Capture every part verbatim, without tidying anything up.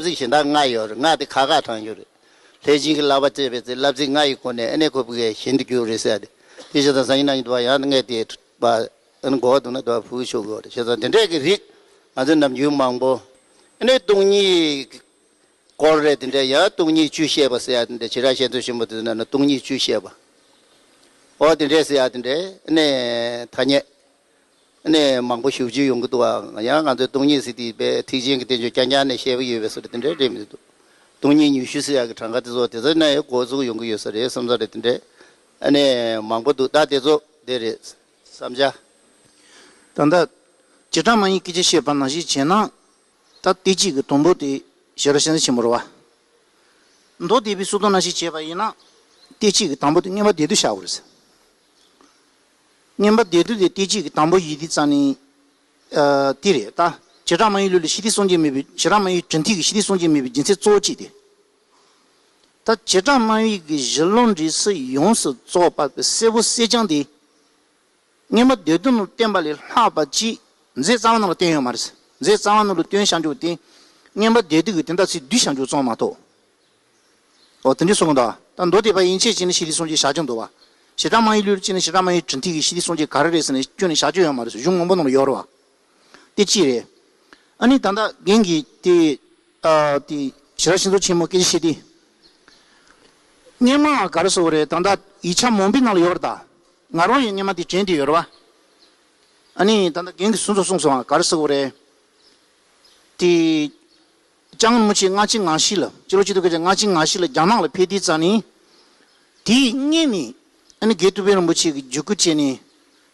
ཚིགས་གཞན་དག་ལྔ་ཡོད་རེད། ལྔ་དེ་ཁ་ཁ་དྲངས་ཡོད་རེད། ལྷས་བྱིན་གྱིས་བསླབ་པ་སྤྱད་པའི་ཚེ་བསླབ་ཚིགས་ལྔ་ཡི་སྒོ་ནས་ཨ་ནི་ཁོ་བུ་གའི་གཞན་དུ་གྱུར་རེད་ཟེར་ཡ་དེ། དེ་བྱས་ཙང་སང་ཉིན་གནངས་ཉིན་དུ་བ་ཡང་ངས་དེ་པ་ཨ་ནི་གོ་བ་འདུག་ན་དུ་བ་ཕུལ་ཆོག་གི་ཡོད་རེད། བྱས་ཙང་དེ་འདྲས་ཀྱི་རིགས་ང་ཚོའི་ནམ་རྒྱུན་མང་པོ་ཨ་ནི་སྟོང་ཉིད་སྐོར་རེད། དེ་འདྲས་ཡང་སྟོང་ཉིད་བཅུ་བཤད་པ་ཟེར་ཡ་དེ་འདྲས་བྱེ་བྲག་བཤད་མཛོད་ཆེན་པོ་དེ་ཚོ་ནང་ན་སྟོང་ཉིད་བཅུ་བཤད་པ། ཨོ་དེ་འདྲས་ཟེར་ཡ་དེ་འདྲས་ཨ་ནི་ཐ་སྙད་ཨ་ནི་མང་པོ་ཞེ་པོ་ཅིག་ཡོང་གི་འདུག་བ། ཡང་ང་ཚོའི་སྟོང་ཉིད་ཟེར་དེ་པའི་ཐེག་ཆེན་གྱི་བསྟན་བཅོས་རྐྱང་རྐྱང་ནས་བཤད་པ་ཡོད་པའི་བཟོ་འདྲ་དེ་འདྲས་རེད་མི་འདུག་སྟོང་ཉིད་ཉི་ཤུ་ཟེར་ཡ་གི་གྲངས་ཀ་དེ་ཚོ་དེ་ཚོ་ནས་འགོ་བཙུགས་ཡོང་གི་ཡོད་ས་རེད་བསམ་ས་རེད། དེ་འདྲས་ཨ་ནི་མང་པོ་འདུག་ད་དེ་ཚོ་དེ་རེད། བསམ་འཆར། ད་ལྟ་བྱེ་བྲག་སྨྲ་བའི་སྐད་ཆ་བཤད་པ་ནང་བཞིན་བྱས་ན། ད་བསྟན་བཅོས་ཀྱི་དང་པོ་དེ་ཞེ་དྲག་བཤད་ན་ཆེན་པོ་རེད་བ། མདོ་སྡེ་པའི་སྲོལ་གཏོད་ནང་བཞིན་བྱས་པ་ཡིན་ན། བསྟན་བཅོས་ཀྱི་དང་པོ་དེ་མངོན་པ་སྡེ་བདུན་བཞག་དགོས་རེད། མངོན་པ་སྡེ་བདུན་དེ་བསྟན་བཅོས་ཀྱི་དང་པོ་ཡིན་དུས་ཙང་ནི། ཨ། དེ་རེད་ད། བྱེ་བྲག་སྨྲ་བའི་ལུགས་ལ་ཤེས་ལྡན་སངས་རྒྱས་མེད་པའི་བྱེ་བྲག་སྨྲ་བའི་གྲུབ་མཐའ་གི་ཤེས་ལྡན་སངས་རྒྱས་མེད་པའི་རྒྱུ་མཚན་གཙོ་བོ་གཅིག་དེ། ད་བྱེ་བྲག་སྨྲ་བའི་གི་གཞི་ལུགས་འབྲས་གསུམ་ཡོངས་སུ་རྫོགས་པ་གསལ་པོ་གསལ་རྐྱང་དེ། མངོན་པ་སྡེ་བདུན་ལ་བསྟན་པ་ལས་ལྷག་པ་ཅིག་མཛོད་རྩ་བ་ནང་ལ་བསྟན་ཡོད་མ་རེད། མཛོད་རྩ་བ་ནང་ལ་བསྟན་བཞག་རྒྱུ་དེ། མངོན་པ་སྡེ་བདུན་གྱི་དོན་དག་ཚིག་བསྡུས་བཞག་རྒྱུ་ཙམ་མ་གཏོགས། འོ་དེ་འདྲ་གསུང་གི་འདུག་ད་མདོ་སྡེ་པ་ཡན་ཆད་བྱས་ནས་ཤེས་ལྡན་སངས་རྒྱས་བཞག་རྒྱུ་འདུག་བ། བྱེ་བྲག་སྨྲ་བའི་ལུགས་ལ་བྱས་ནས་བྱེ་བྲག་སྨྲ་བའི་གྲུབ་མཐའ་གི་ཤེས་ལྡན་སངས་རྒྱས་ག་རེ་རེད་ཟེར་ནས་ཁྱོན་ནས་བཞག་རྒྱུ་ཡོད་མ་རེད། གཞུང་མང་པོ་ནང་ལ་ཡོད་རེད་བ། དེ་གཅིག་རེད། ཨ་ནི་ད་ལྟ་རྒན་གྱིས་དེ། ཨ། དེ་ཞེ་དྲག་ཤེས་ཚོར་ཆེན་མོ་སྐད་ཆ་བཤད་དེ། སྔོན་མ་ག་རེ་ཟེར་དགོས་རེད། ད་ལྟ་ཡིག་ཆ་མང་པོའི་ནང་ལ་ཡོད་རེད་ད། ང་རང་ཡང་སྔོན་མ་དེ་དྲན་བསྡད་ཡོད་རེད་བ། ཨ་ནི་ད་ལྟ་རྒན་གྱིས་སོ་སོ་གསུངས་སོང་ང་། ག་རེ་ཟེར་དགོས་རེད། དེ། ལྕམ་རིན་པོ་ཆེ་ལྔ་བཅུ་ང་བཞི་ལ། སྤྱི་ལོ་ཆིག་སྟོང་ལྔ་བརྒྱ་ང་བཅུ་ང་བཞི་ལ་རྒྱ་ནག་ལ་ཕེབས་དུས་ཙང་ནི། དེའི་སྔོན་ནས་ཨ་ནི་རྒན་ཐུབ་པའི་རིན་པོ་ཆེ་གི་བརྒྱུད་སྐུལ་བྱས་ནས།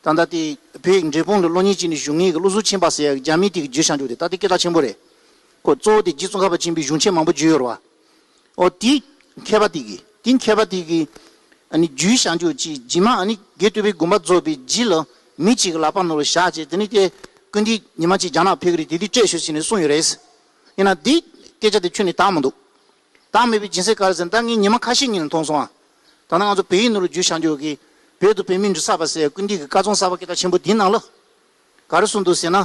ད་ལྟ་དེ་བོད་ཀྱི་འབྲས་སྤུངས་ལ་སློབ་གཉེར་བྱས་ནས་བཞུགས་མཁན་གྱི་བློ་བཟང་ཆོས་འཕེལ་ཟེར་ཡག་རྒྱ་མི་དེ་གིས་བརྒྱུད་བཞག་རྒྱུ་དེ་ད་ལྟའི་སྐད་གྲགས་ཆེན་པོ་རེད། ཁོ་གཙོ་བོ་དེ་རྗེ་ཙོང་ཁ་པ་ཆེན་པོའི་གཞུང་ཆེན་མང་པོ་བརྒྱུད་ཡོད་རེད་བ། ཨོ་དེའི་མཁས་པ་དེ་གིས། དེའི་མཁས་པ་དེ་གིས་ཨ་ནི་བརྒྱུད་བཞག་རྒྱུ་ཅིག་རྗེས་མ་ཨ་ནི་རྒན་ཐུབ་པའི་དགོངས་པ་རྫོགས་པའི་རྗེས་ལ་མི་གཅིག་གི་ལག་པ་ནང་ལ་བཞག་བྱས། དེ་ནས་དེ་སྐུ་མདུན་ཉི་མ་གཅིག་རྒྱ་ནག་ཕེབས་ཀྱི་རེད། དེ་དུས་སྤྲད་ཤོག་ཟེར་ནས་གསུངས་ཡོད་རེད། ཡིན་ན་དེའི་སྐད་ཆ་དེ་ཁྱོན་ནས་དག་མི་འདུག་དག་མེད་པའི་རྒྱུ་མཚན་ག་རེ་ཟེར་ན། ད་ངས་ཉི་མ་ཁ་ཤས་སྔོན་ནས་མཐོང་སོང་ཨ། ད་ནང་ང་ཚོ་བོད་ཡིག་ནང་ལ་བསྒྱུར་བཞག་རྒྱུ་གི་བོད་དུ་བོད་མིའི་འབྲུག་གསར་པ་ཟེར་སྐུ་མདུན་གྱི་བཀའ་ཚོམས་གསར་པ་སྐད་གྲགས་ཆེན་པོ་དེའི་ནང་ལ་ག་རེ་གསུངས་འདུག་ཟེར་ན།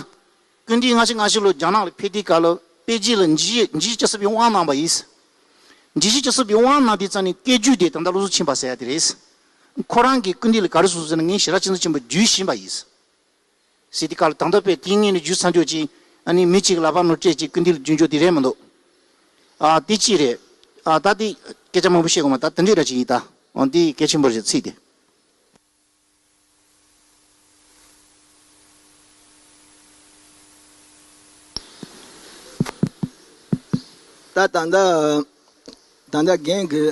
སྐུ་མདུན་ལྔ་བཅུ་ང་བཞི་ལོ་རྒྱ་ནག་ལ་ཕེབས་དུས་སྐབས་ལ་པེ་ཅིན་ལ་འཇིགས་བྱེད་འཇིགས་བྱེད་ཆབ་སྲིད་པའི་དབང་གནང་བ་ཡིན། འཇིགས་བྱེད་ཆབ་སྲིད་པའི་དབང་གནང་དུས་ཙང་ནས་སྐད་བསྒྱུར་དེ་ད་ལྟ་བློ་བཟང་ཆོས་འཕེལ་ཟེར་ཡ་དེ་རེད། ཁོ་རང་གིས་སྐུ་མདུན་ལ་ག་རེ་གསུངས་ཟེར་ན། ངས་ཞེ་དྲག་བྱས་ན་ཆེན་པོ་བརྒྱུད་བཞིན་པ་ཡིན། ཟེར་དུས་སྐབས་ལ་ད་ལྟ་བས་དེའི་སྔོན་ནས་བརྒྱུད་ཚར་འཇོག་ཅིག་ཨ་ནི་མི་གཅིག་གི་ལག་པ་ནང་སྤྲད་ཅིག་སྐུ་མདུན་ལ་བརྒྱུད་འཇོག་དེ་རེད་མི་འདུག་ཨ་དེ་གཅིག་རེད། ཨ་ད་དེ་སྐད་ཆ་མང་པོ་བཤད་དགོས་མ། ད་དེ་འདྲས་ར་ཅིག་ཡིན་ད། འོ་འདི་གལ་ཆེན་པོ་རེད་ཚིག་དེ། ད་ད་ལྟ་ད་ལྟ་རྒན་གྱི་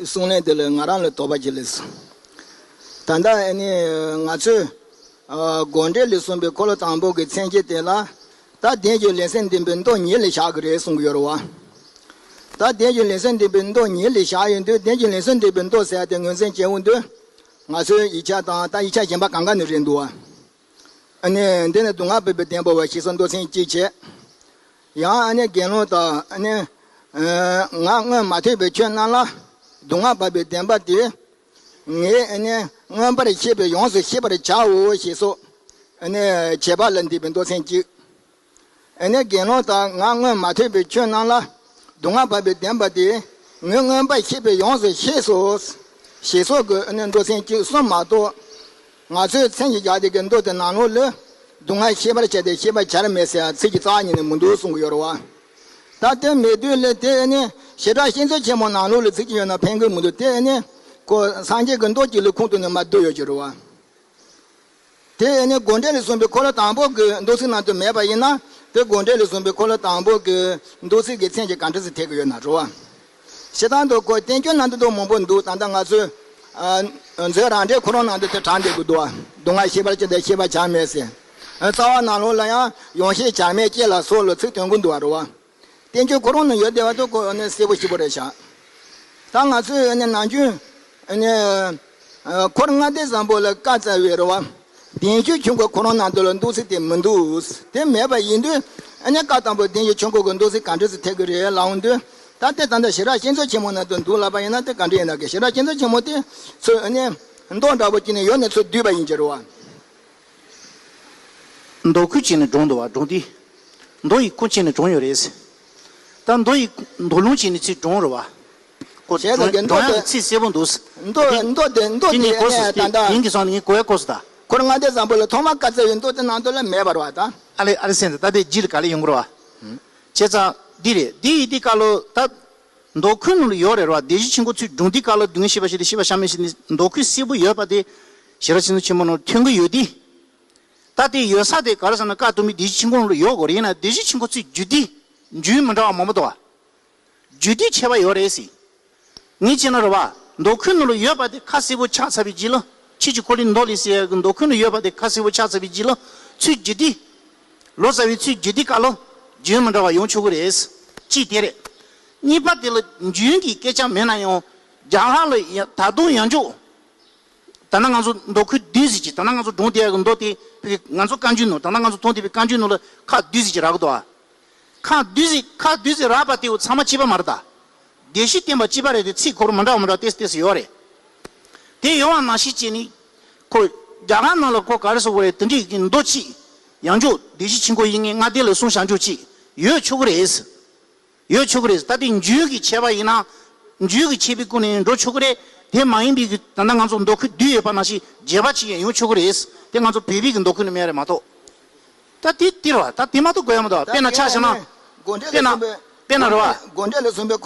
གསུང་ལན་དེ་ལ་ང་རང་ལ་དོགས་པ་ཅིག་སླེབས་སོང་། ད་ལྟ་ཨ་ནི་ང་ཚོས་ཨ་དགོངས་འགྲེལ་ལས་གསུངས་པའི་འཁོར་ལོ་དང་པོ་གི་མཚན་བཅས་དེ་ལ། ད་བདེན་བཞི་ལེགས་བཤད་འདུན་པའི་མདོ་ཉིད་ལ་བཞག་གི་རེད་གསུང་གི་ཡོད་རེད་བ། ད་བདེན་བཞི་ལེགས་བཤད་འདུན་པའི་མདོ་ཉིད་ལ་བཞག་ཡོད་དུས། བདེན་བཞི་ལེགས་བཤད་འདུན་པའི་མདོ་ཟེར་ཡ་དེ་ངོས་འཛིན་བྱེད་འོང་དུས། ང་ཚོའི་ཡིག་ཆ་དང་ད་ཡིག་ཆ་གཞན་པ་གང་ག་ནས་རེད་འདུག་བ། ཨ་ནི་འདི་ནི་སྡུག་བསྔལ་བར་པའི་བདེན་པ་བ་ཞེས་སོགས་མདོ་ཚན་གཅིག་བྱས། ཡང་ཨ་ནི་དགེ་སློང་དག་ཨ་ནི་ང་སྔོན་མ་ཐོས་པའི་ཆོས་རྣམས་ལ། སྡུག་བསྔལ་བར་པའི་བདེན་པ་དེ་ངས་ཨ་ནི་མངོན་པར་ཤེས་པས་ཡོངས་སུ་ཤེས་པར་བྱའོ་ཞེས་སོགས་ཨ་ནི་བྱེད་པ་ལ་འདུས་པའི་མདོ་ཚན་གཅིག་ཨ་ནི་དགེ་སློང་དག་ང་སྔོན་མ་ཐོས་པའི་ཆོས་རྣམས་ལ། སྡུག་བསྔལ་བར་པའི་བདེན་པ་དེ་ངས་མངོན་པར་ཤེས་པས་ཡོངས་སུ་ཤེས་སོ། ཞེས་སོགས་ཀྱི་ཨ་ནི་མདོ་ཚན་གཅིག་གསུམ་མ་གཏོགས། ང་ཚོས་མཚན་ཞིག་བཞག་དེ་གི་མདོ་དེ་ནང་ལོགས་ལ་སྡུག་བསྔལ་ཤེས་པར་བྱ་སྟེ་ཤེས་པར་བྱར་མེད་ཟེར་ཚིག་གི་རྩ་བ་ཉིད་ནས་མི་འདུག་གསུང་གི་ཡོད་རེད་བ། ད་དེ་མེད་དུས་ལ་དེ་ཨ་ནི་བྱེ་བྲག་བཤད་མཛོད་ཆེན་མོ་ནང་ལོགས་ལ་ཚིག་གཅིག་ཡོད་ན་ཕན་གི་མི་འདུག་དེ་ཨ་ནི་ཁོ་སངས་རྒྱས་ཀྱི་མདོ་གཅིག་ལ་ཁུངས་གཏུགས་ནས་མར་བསྡུས་ཡོད་ཀྱི་རེད་བ། དེ་ཨ་ནི་དགོངས་འགྲེལ་ལས་གསུངས་པའི་འཁོར་ལོ་དང་པོ་གི་མདོ་ཚིག་ནང་དུ་མེད་པ་ཡིན་ན། དེ་དགོངས་འགྲེལ་ལས་གསུངས་པའི་འཁོར་ལོ་དང་པོ་གི་མདོ་ཚིག་གི་མཚན་གྱི་ག་འདྲ་ཟེར་ཐེག་གི་ཡོད་ན་རེད་བ། བྱེད་སྟངས་དུ་ཁོ་བསྟན་བཅོས་ནང་དུ་མང་པོ་འདུག་ད་ལྟ་ང་ཚོས་ཨ་མཛོད་རང་འགྲེལ་ཁོ་རང་ནང་དུ་དེ་དྲངས་བསྡད་ཀྱི་འདུག་བ། སྡུག་བསྔལ་ཤེས་པར་བྱ་སྟེ་ཤེས་པར་བྱར་མེད་ཟེར། རྩ་བ་ནང་ལོགས་ལ་ཡང་ཡོངས་ཤེས་བྱར་མེད་ཅེས་ལ་སོགས་ལ་ཚིག་དོན་ཀུན་འདུག་བ་རེད་བ། བསྟན་བཅོས་ཁོ་རང་ནང་ཡོད་བསྡད་པ་དེ་ཁོ་ནི་གསལ་པོ་ཞེ་པོ་རེད་ཤག་ད་ང་ཚོས་ནི་ནམ་རྒྱུན་ནི་འཁོར་ལྔ་སྡེ་བཟང་པོ་ལ་བཀའ་སྩལ་བའི་རེད་བ། བདེན་བཞི་ཆོས་འཁོར་ཁོ་རང་ནང་དུ་ལ་མདོ་ཚིག་དེ་མི་འདུག་དེ་མེད་པ་ཡིན་དུས་ནི་བཀའ་དང་པོ་བདེན་བཞི་ཆོས་འཁོར་གྱི་མདོ་ཚིག་ག་འདྲ་ཟེར་ཐེག་གི་རེད་ལབ་འོང་དུས། ད་དེ་ད་ལྟ་ཞེ་དྲག་བཤད་མཛོད་ཆེན་མོ་ནང་དུ་འདུག་ལབ་པ་ཡིན་ན་དེ་ག་འདྲ་ཡིན་ན་གི། ཞེ་དྲག་བཤད་མཛོད་ཆེན་མོ་དེ་ཚོས་ནི་མདོ་འདྲ་པོ་ཅིག་ནི་ཡོད་ནི་ཚུར་བསྡུས་པ་ཡིན་གྱི་རེད་བ། མདོ་ཁུངས་བྱས་ནས་དྲངས་འདུག་བ། དྲངས་ཏེ། མདོ་ཡི་ཁུངས་བྱས་ནས་དྲངས་ཡོད་རེད། ད་ ད་མདོ་ཡི་མདོ་ལུང་བྱས་ནས་ཚིག་སྒྲུང་རེད་བ། ཁོ་བྱས་ཙང་སྒྲུང་གི་མདོ་སྒྲུང་ཡང་དེ་ཚིག་གསལ་པོ་འདུག་དེ་མདོ་དེ་མདོ་དེ་མདོ་དེ་དེ་ངས་གོ་སོང་ཟེར། ད་ལྟ་དེ་ངས་གོ་ཡ་གོ་སོང་ད། ཁོ་རང་ང་དེ་བཟང་པོ་ལ་ཐོག་མ་བཀའ་སྩལ་བའི་མདོ་དེ་ནང་དུ་ལ་མེད་པ་རེད་བ་ད། ཨ་ལེ་ཨ་ལེ་སེམས་ད་ལྟ་དེ་རྗེས་ལ་ག་ལེ་ཡོང་གི་རེད་བ། བྱས་ཙང་འདི་རེད། འདི་ཡི་འདི་བཀའ་སློབ་ད། མདོ་ཁུལ་ནང་ལ་ཡོད་རེད་བ། སྡེ་བཞི་ཆོས་འཁོར་ཚུལ་སྒྲུང་འདི་བཀའ་སློབ་སྡུག་བསྔལ་ཤེས་པ་ཞིག་དང་ཤེས་པ་ཤ་མེད་ཞིག་ནི་མདོ་ཁུལ་གསལ་པོ་ཡོད་པ་དེ་ཞེ་དྲག་ཆེན་པོ་ཆེན་པོ་ནང་ཐོན་གི་ཡོད་དེ། ད་དེ་ཡོད་ས་དེ་ག་རེ་ཟེར་ན་བཀའ་གཏུམ་པའི་སྡེ་བཞི་ཆོས་འཁོར་ནང་ལ་ཡོད་དགོས་རེད། ཡིན་ན་སྡེ་བཞི་ཆོས་འཁོར་ཚུལ་བརྒྱུད་དེ་རྒྱུན་མི་འདྲ་བ་མང་པོ་འདུག་བ། རྒྱུད་སྡེ་ཁྱད་པར་ཡོད་རེད་ཟེར། ངས་བྱས་ན་རེད་བ། མདོ་ཁུལ་ནང་ལ་ཡོད་པ་དེ་ཁ་གསལ་པོ་ཆགས་ཚར་བའི་རྗེས་ལ། ཁྱེད་ཀྱི་འཁོར་ལོའི་མདོ་ལས་ཟེར་ཡག་གི་མདོ་ཁུལ་ནང་ཡོད་པ་དེ་ཁ་གསལ་པོ་ཆགས་ཚར་བའི་རྗེས་ལ། ཚུལ་བརྒྱུད་དེ། ལོ་ཙཱ་བའི་ཚུལ་བརྒྱུད་དེ་བཀའ་སློབ་རྒྱུན་མི་འདྲ་བ་ཡོང་ཆོག་གི་རེད། གཅིག་དེ་རེད། གཉིས་པ་དེ་ལ་རྒྱུན་གྱི་སྐད་ཆ་མེད་ན་ཡང་། རྒྱ་གར་ལ་ཡ་ད་དུང་ཡང་འཇོག་ད་ལྟ་ང་ཚོ་མདོ་ཁུལ་བསྡུས་ཟེར་གྱི། ད་ལྟ་ང་ཚོ་སྒྲུང་དེ་ཡག་གི་མདོ་དེ་ཕ་གི་ང་ཚོ་བཀའ་འགྱུར་ནང་། ད་ལྟ་ང་ཚོ་མཐོང་བསྡད་པའི་བཀའ་འགྱུར་ནང་ལ་ཁ་བསྡུས་ཟེར་གྱི་རག་གི་འདུག་ཨ། ཁ་བསྡུས་ཟེར་ཁ་བསྡུས་ཟེར་རག་པ་དེ་ཚང་མ་གཅིག་པ་མ་རེད་ད། སྡེ་བཞི་བསྟན་པ་གཅིག་པ་རེད་དེ་ཚིག་འཁོར་མི་འདྲ་བ་མི་འདྲ་བ་ཏོག་ཙམ་ཏོག་ཙམ་ཡོད་རེད། དེ་ཡོད་པ་ནང་བཞིན་བྱས་ནས། ཁོ་རྒྱ་གར་ནང་ལ་ཁོ་ག་རེ་ཟེར་དགོས་རེད། དེ་འདྲའི་གི་མདོ་གཅིག་ཡང་འཇོག་སྡེ་བཞི་ཆོས་འཁོར་དབྱིག་གཉེན་ལྔ་སྡེ་ལ་གསུངས་བཞག་འཇོག་གཅིག་ཡོད་ཆོག་གི་རེད། ཡོད་ཆོག་གི་རེད། ད་དེ་རྒྱུན་གྱི་ཁྱད་པར་ཡིན་ན། རྒྱུན་གྱི་ཁྱད་པར་ཀུན་ནས་འགྲོ་ཆོག་གི་རེད། དེ་མ་ཡིན་པའི་གི་ད་ལྟ་ང་ཚོ་མདོ་ཁུལ་བསྡུས་ཡོད་པ་ནང་བཞིན་རྒྱས་པ་ཅིག་ཡང་ཡོང་ཆོག་གི་རེད། དེ་ང་ཚོ་བོད་པའི་གི་མདོ་ཁུལ་ནས་མེད་རེད་མ་གཏོགས། ད་དེ་དེ་རེད་བ། ད་དེ་མ་གཏོགས་དགོས་ཡ་མི་འདུག་དཔེར་ན་ཆ་བཞག་ན། དཔེར་ན་དཔེར་ན་རེད་བ།